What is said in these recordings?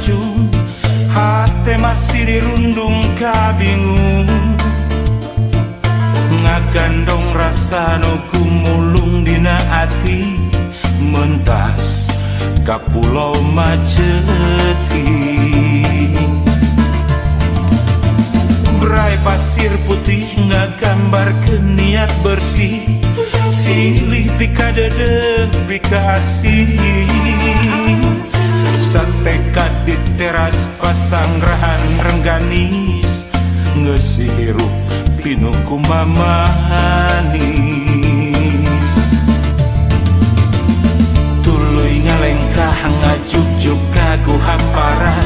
Tanjung hate masih dirundung kabingung ngagandong rasa nu gumulung dina ati mentas ka pulau Maceti. Brai pasir putih ngagambarkeun niat bersih silih pikadedeg pikasih sateka di teras pasanggrahan rengganis geus hirup pinuh ku mamanis tuluy ngalengkah ngajugjug ka guhaparan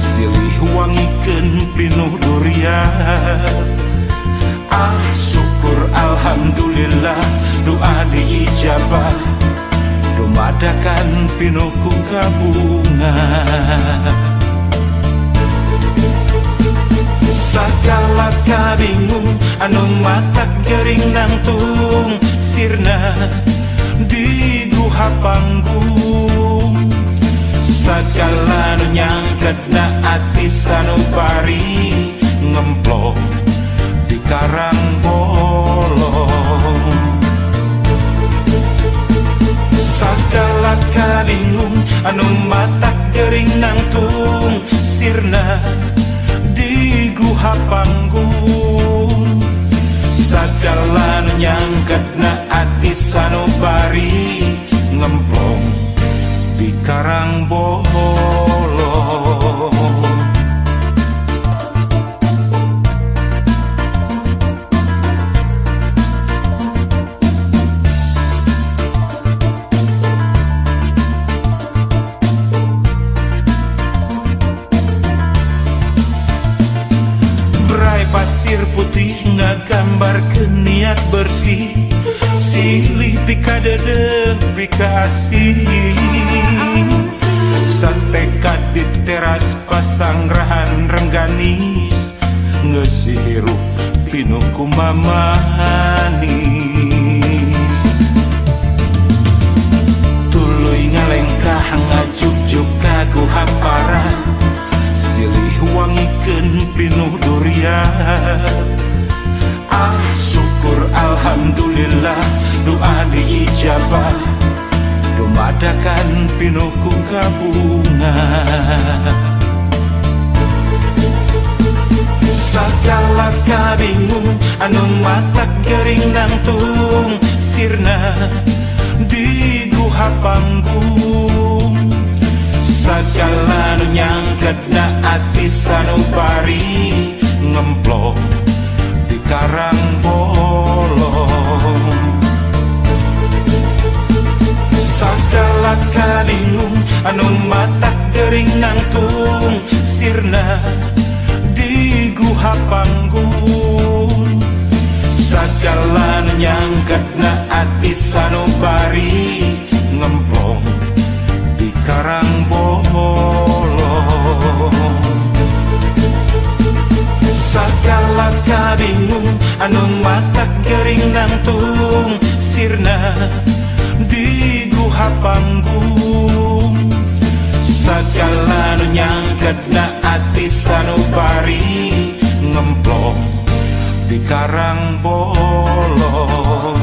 silih wangikeun pinuh duriat. Ah syukur alhamdulillah doa diijabah dumadakan pinuh ku kabunga. Sagala kabingung anu matak gering nangtung sirna di guha panggung sagala nu nyangketna ati sanubari ngemplong di karang bolong. Sagala kabingung anu matak gering nangtung sirna di guha panggung sagala nu nyangketna ati sanubari ngemplong di karang bolong. Brai pasir putih ngagambarkeun niat bersih silih pikadedeg pikasih sateka di teras pasanggrahan rengganis geus hirup pinuh ku mamanis tuluy ngalengkah ngajugjug ka guhaparan silih wangikeun pinuh duriat. Ah syukur alhamdulillah doa diijabah dumadakan pinuh ku kabunga. Sagala kabingung anu matak gering nangtung sirna di guha panggung sagala nu nyangketna ati sanubari ngemplong di karang bolong. Sagala kabingung anu matak gering nangtung sirna di guha panggung sagala nu nyangketna ati sanubari ngemplong di karang bolong. Sagala kabingung anu matak gering nangtung sirna di guha panggung sagala nu nyangketna ati sanubari ngemplong di karang bolong.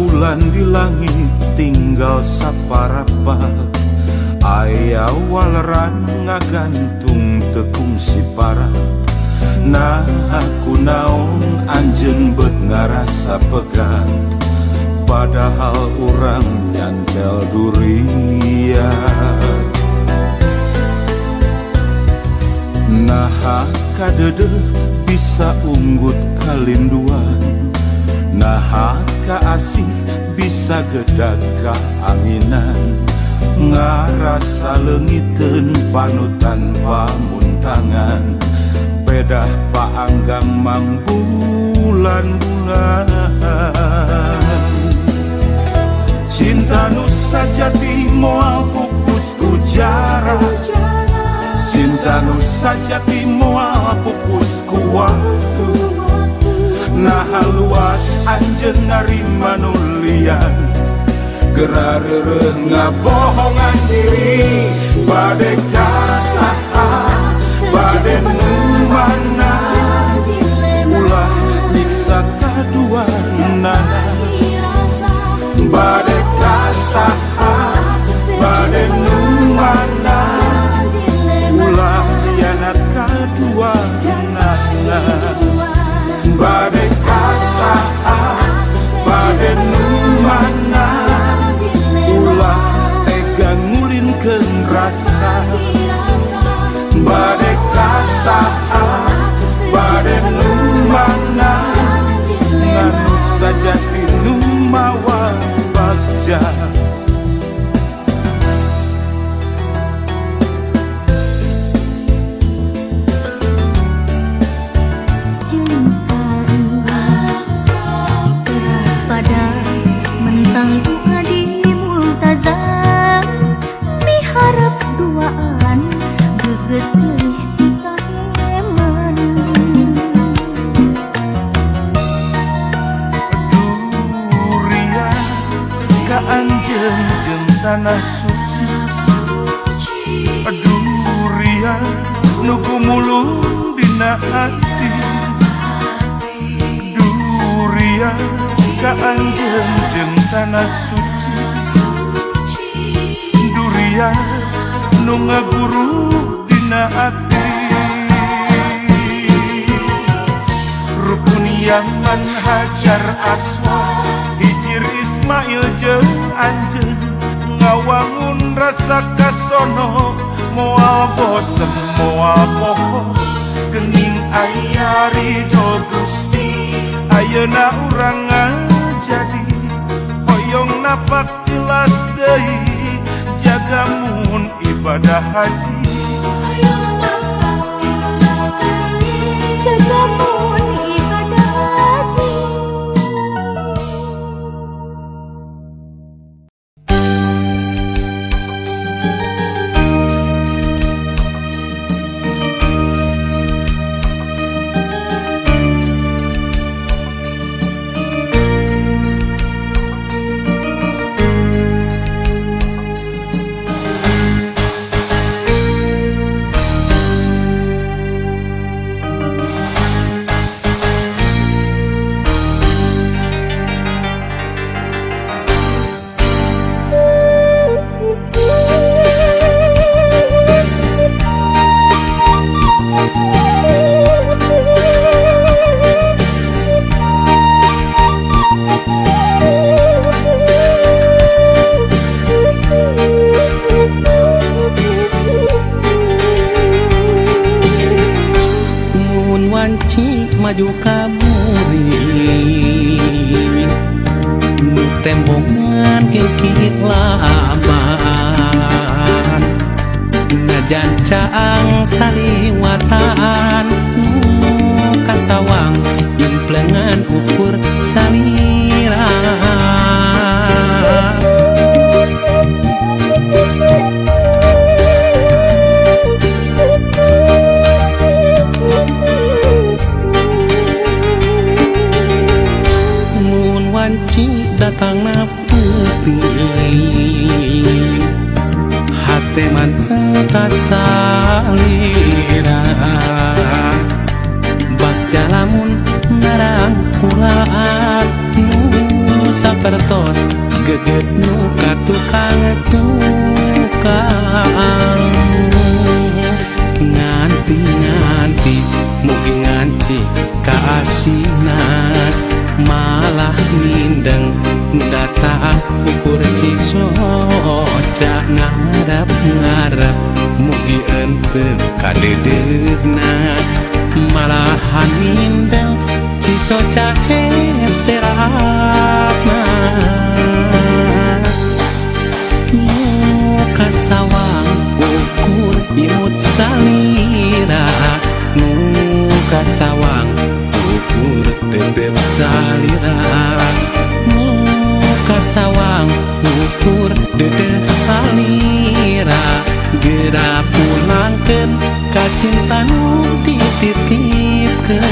Bulan di langit tinggal saparapat aya waleran ngagantung tekung siparat. Nah aku naon anjeun bet ngarasa pegat padahal urang nyantel duriat. Nah kadedeh bisa unggut kalinduan nah kaasih bisa gedag kaanginan Ngarasa leungiteun panutan pamuntangan pedah paanggang mangbulan-bulan. Cinta nu sajati moal pupus ku jarak, cinta nu sajati moal pupus ku waktu. Naha luas anjeun narima nu lian, geura reureuh ngabohongan diri. Bade kasaha, bade nu mana, ulah nyiksa kaduanana. Bade kasaha, bade nu mana, ulah hianat kaduanana. Bade kasaha, bade nu mana, ulah tega ngulinkeun rasa. Bade kasaha, bade nu mana, nganu sajati nu mawa bagja. Tanah suci durian nu gumulung dina hati, durian ka anjeun jeung tanah suci, durian nu ngaguru dina hati. Rukun Yaman Hajar Aswad Hijir Ismail jeung anjeun ngawangun rasa kasono, moal bosen moal poho gening aya ridho Gusti. Ayeuna urang ngajadi hoyong napak tilas deui, jagamun ibadah haji. Hoyong napak tilas deui, jagamun ibadah haji. Maju kaburi nu tembongan kikit laban najan caang saliwatan nu kasawang implengan ukur salira. Datangna peuting hate manteu kasalira bagja lamun narangkulan nu sapertos geget nu ka tukang tukang nganti-nganti mugi nganti kaasinan malah mindeng data ukur cisoca ngarep-ngarep mugi ente kadedeuna malahan mindeng cisoca heserapna nu tetep salira muka sawang ukur dedeh salira geura pulangkeun ka cinta nu dititipkeun.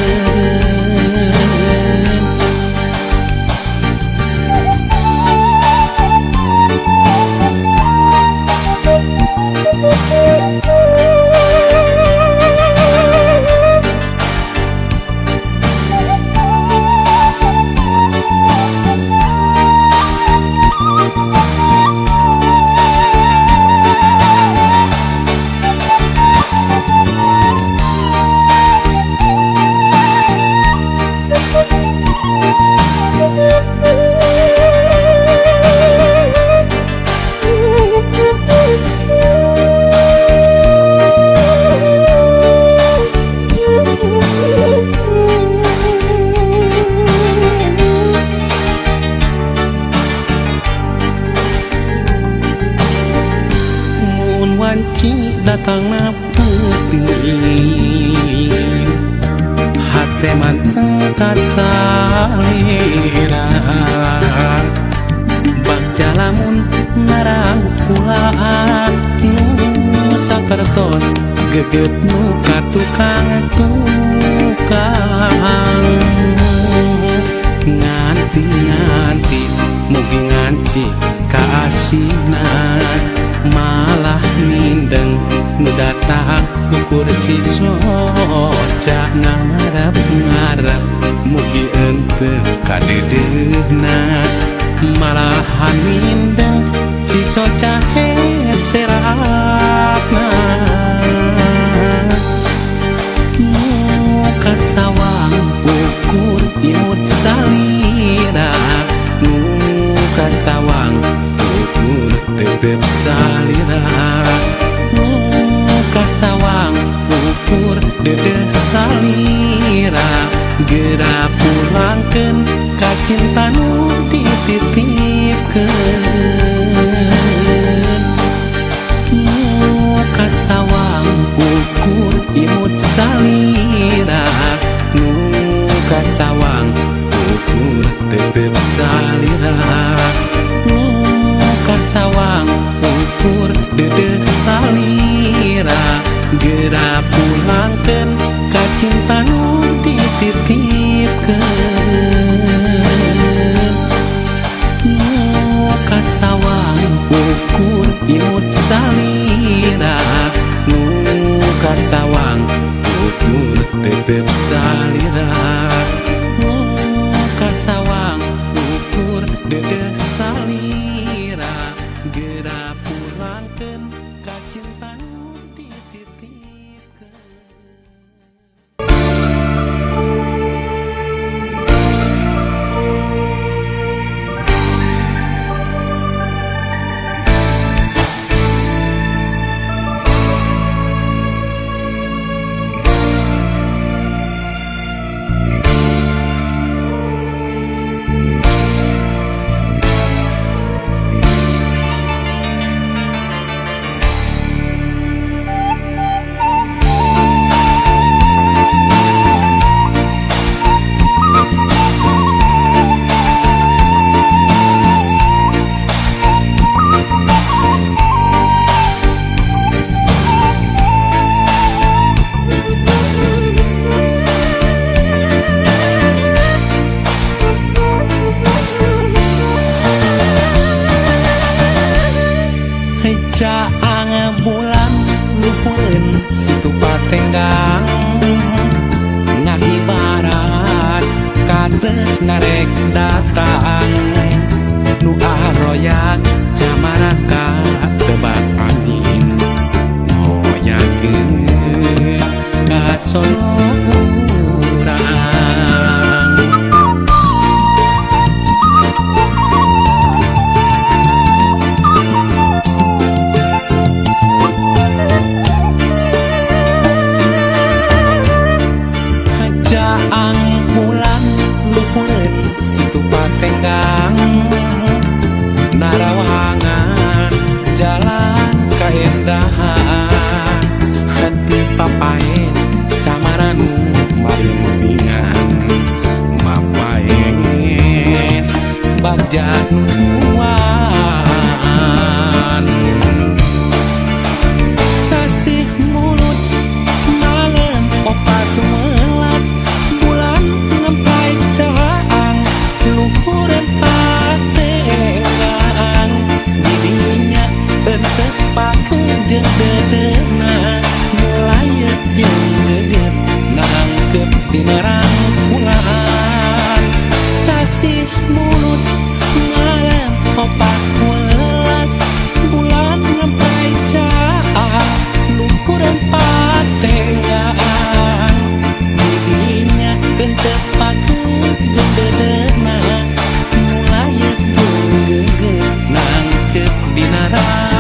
Datangna peuting hate manteng kasalira bagja lamun narangkulaan nu sapertos geget nu ka tukang-tukang nganti-nganti mugi nganci kaasinan malah mindeng nu datang ukur cisoca ngarep-ngarep mugi enteu kadeudeuhna malahan mindeng cisoca heseratna muka sawang ukur imut salira muka sawang ukur tetep salira muka sawang ukur dedeh salira geura pulangkeun ka cinta nu dititipkeun muka sawang ukur imut salira muka sawang ukur tetep salira muka sawang ukur dedeh salira geura pulangkeun ka cinta nu dititipkeun muka sawang ukur imut salira muka sawang ukur tetep salira muka sawang ukur dedeh salira geura pulangkeun ka cinta nu dititipkeun. Caang bulan luhureun situ patenggang ngahibaran kates narek datang nu aroyan camaraka tebak angin hoyakeun ka Solo urang. Caang bulan luhureun situ patenggang narawangan jalan kaendahan henteu papaen camaranu Bagja nuan. Sasih mulut malam 14 bulan ngempai caang luhureun patenggang didinya entep pakeun jeung dedeuna nu layet jeung geget nangkep dina rangkulan. Sasih mulut malam 14 bulan ngempai caang luhureun patenggang didinya entep pakeun jeung dedeuna nu layet jeung geget nangkep dina rangkulan.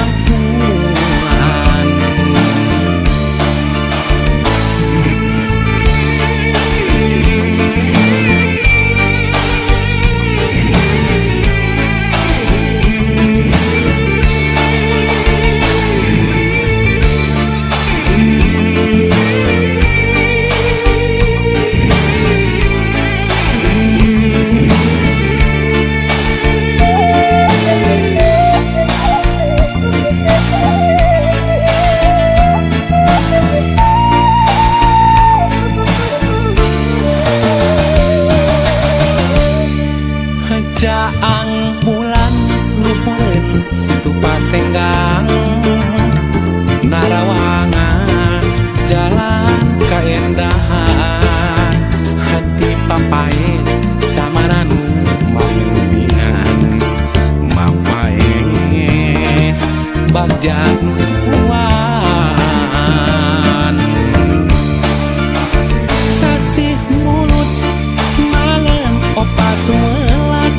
Caang bulan luhureun Situ Patenggang narawangan jalan kaendahan hati papae camaranu malindingan mapaes bagja nuan. Sasih mulut malam 14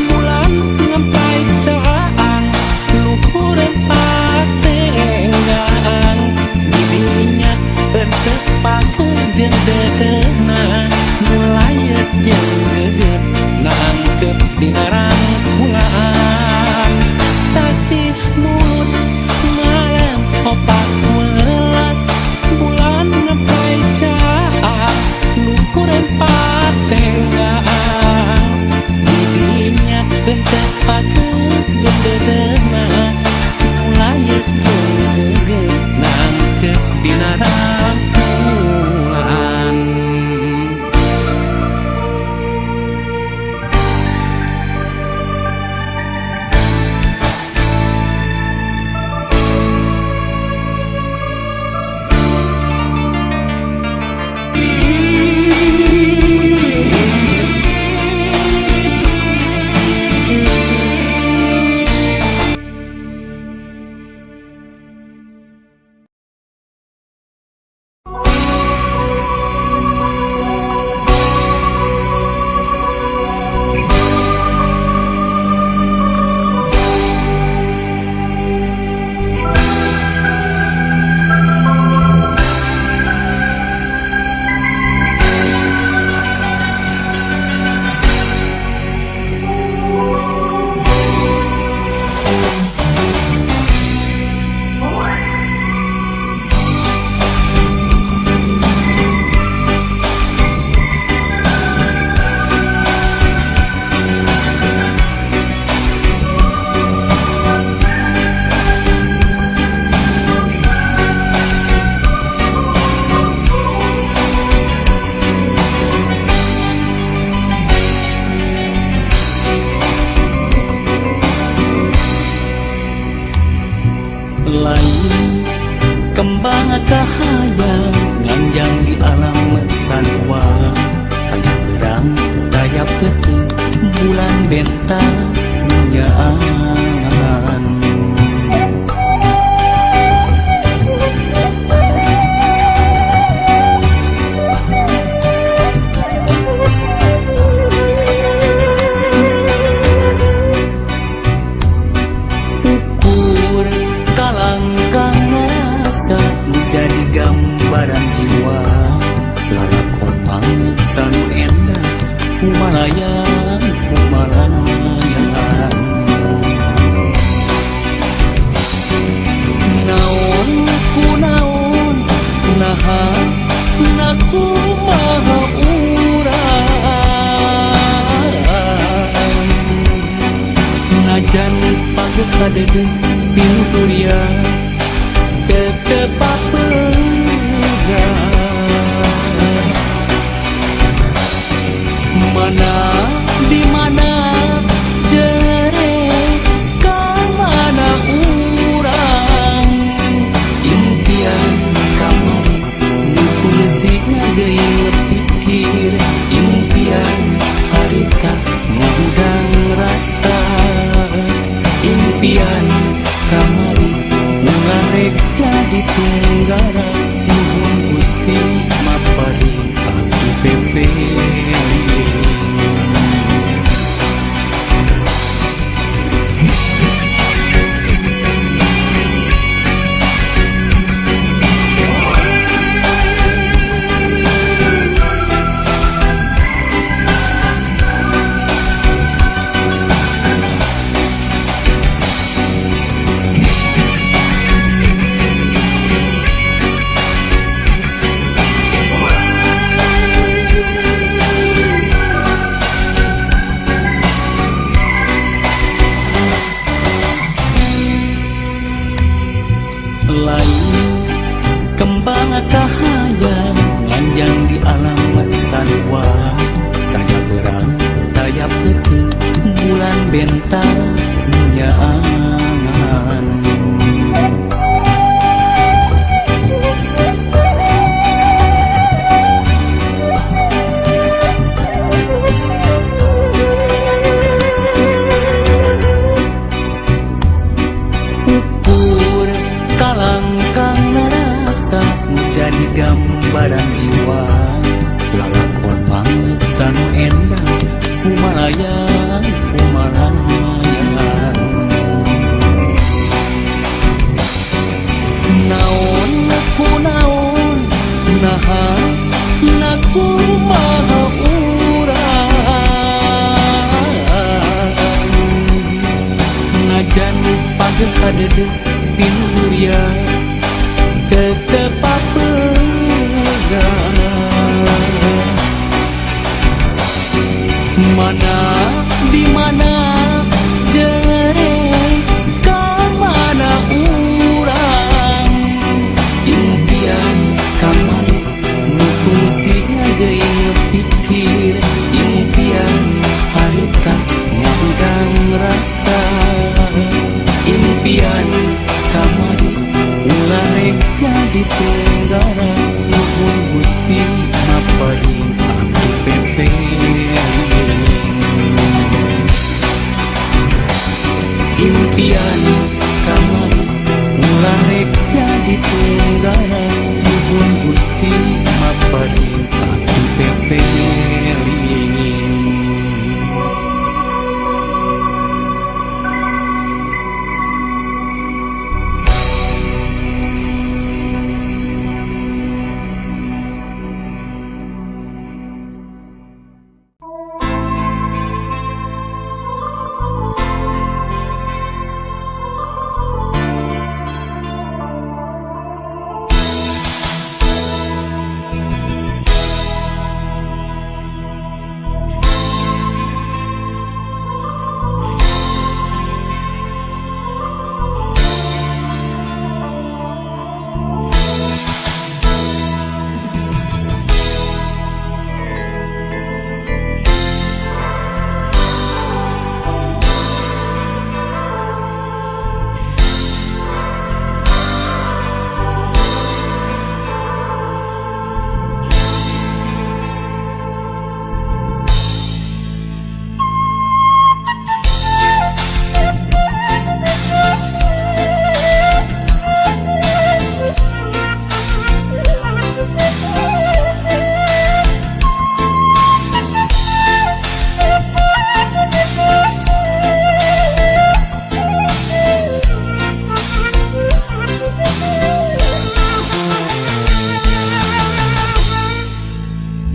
bulan ngempai caang luhureun patenggang didinya entep pakeun jeung dedeuna nu layet jeung geget nangkep dina rangkulan. Sasih mulut malam 14 bulan ngempai caang luhureun patenggang didinya entep pakeun jeung dedeuna nu layet jeung geget nangkep dina rangkulan. Lain kembang kahayang nganjang di alam sanua taya terang taya peuteung bulan bentang dunyaan. Ukur kalangkang rasa menjadi gambaran jiwa lalakon mangsa nu endah humalayang humalayang. Naon ku naon naha nakumaha urang. kadede pinuturia tetep papegang. Mana di mana jere ka mana urang impian kamari nu kungsi ngadeuyeup pikir impian harita ngahudang rasa impian kamari ulah rek jadi tunggara nuhun Gusti maparin abdi pepe. Lain kembang kahayang lanjang di alam sarua taya berang taya peuting bulan bentang nyaangan. Ukur kalangkang narasa menjadi gambaran jiwa lalakon mangsa nu endah kumalayang kumalayang. Naon ku naon naha nakumaha urang najan pageh kadede pinuria tetep papegang. Mana di mana jere ka mana urang impian kamari nu kungsi ngadeuyeup pikir impian harita ngahudang rasa impian kamari ulah rek jadi tunggara nuhun Gusti maparin abdi pepe. Impian kamari ulah rek jadi tunggara nuhun Gusti maparin abdi pepe.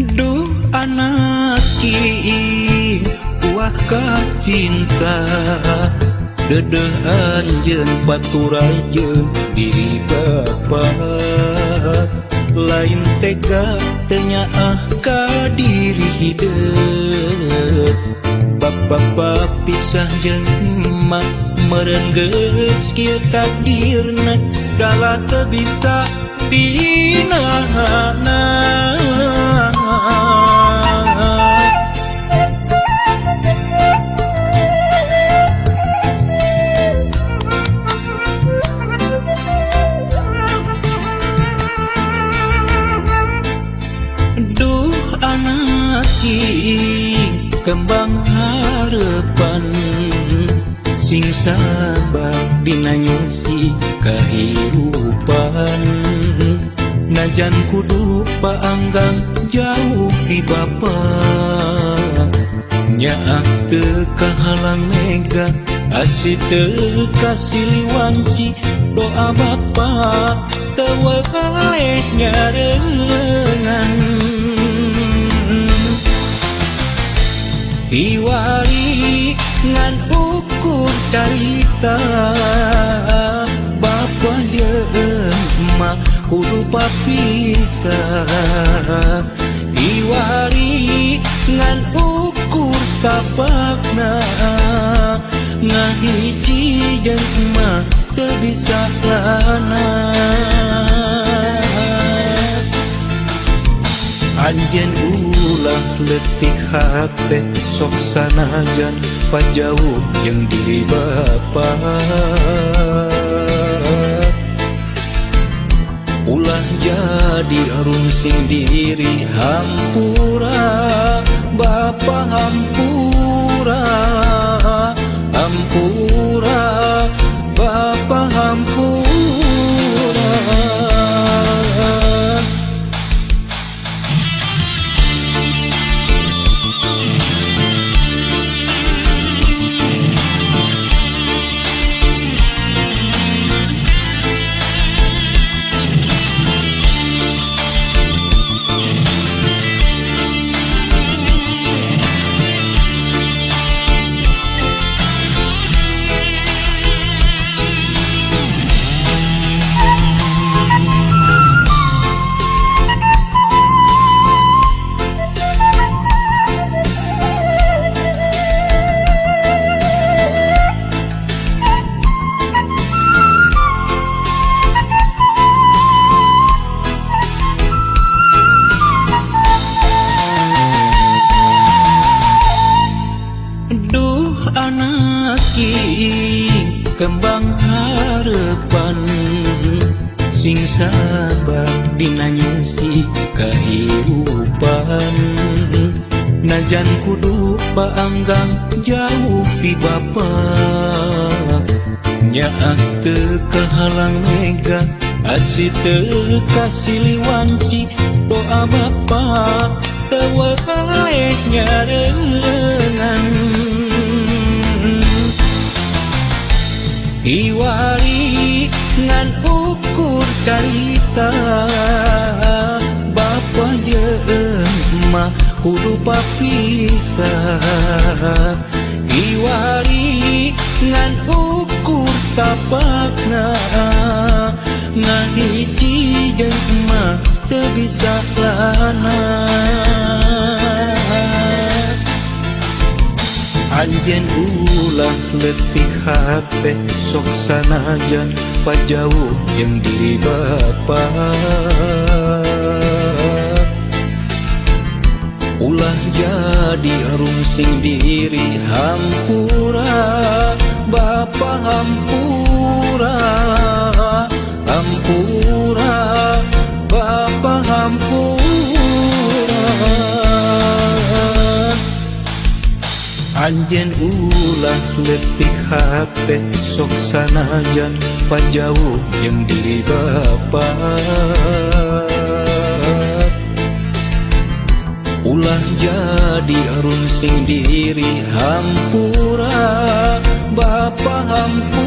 Duh anak kiing buah kacinta dedeh anjeun paturajeun diri bapa lain tega teu nyaah ka diri hideut. Bapa pisah jeung emak meureun geus kieu takdirna dalah teu bisa dinahana. Duh anak kembang harapan sing sabar dina nyusi kahirupan najan kudu paanggang jauh ti bapa nyaah teu kahalang mega asih teu kasiliwanci doa bapa teu weleh nyarengan. Iwari ngan ukur carita bapa jeung emak kudu papisah. Iwari ngan ukur tapakna ngahiji jeung emak teu bisa lana. Anjeun ulah letih hate sok sanajan pajauh jeung diri bapa. Ulah jadi rungsing diri hampura bapa hampura hampura bapa hampura. Duh anak kembang harapan sing sabar dina nyusi kahirupan najan kudu paanggang jauh ti bapa nyaah teu kahalang mega asih teu kasiliwanci doa bapa teu weleh nyarengan. Iwari ngan ukur carita bapa jeung emak kudu papisah. Iwari ngan ukur tapakna ngahiji jeung emak teu bisa lana. Anjeun ulah letih hate sok sanajan pajauh jeung diri bapa. Ulah jadi rungsing diri hampura bapa hampura hampura bapa hampura. Anjeun ulah letih hate sok sanajan pajauh jeung diri bapa. Ulah jadi rungsing diri hampura bapa hampura.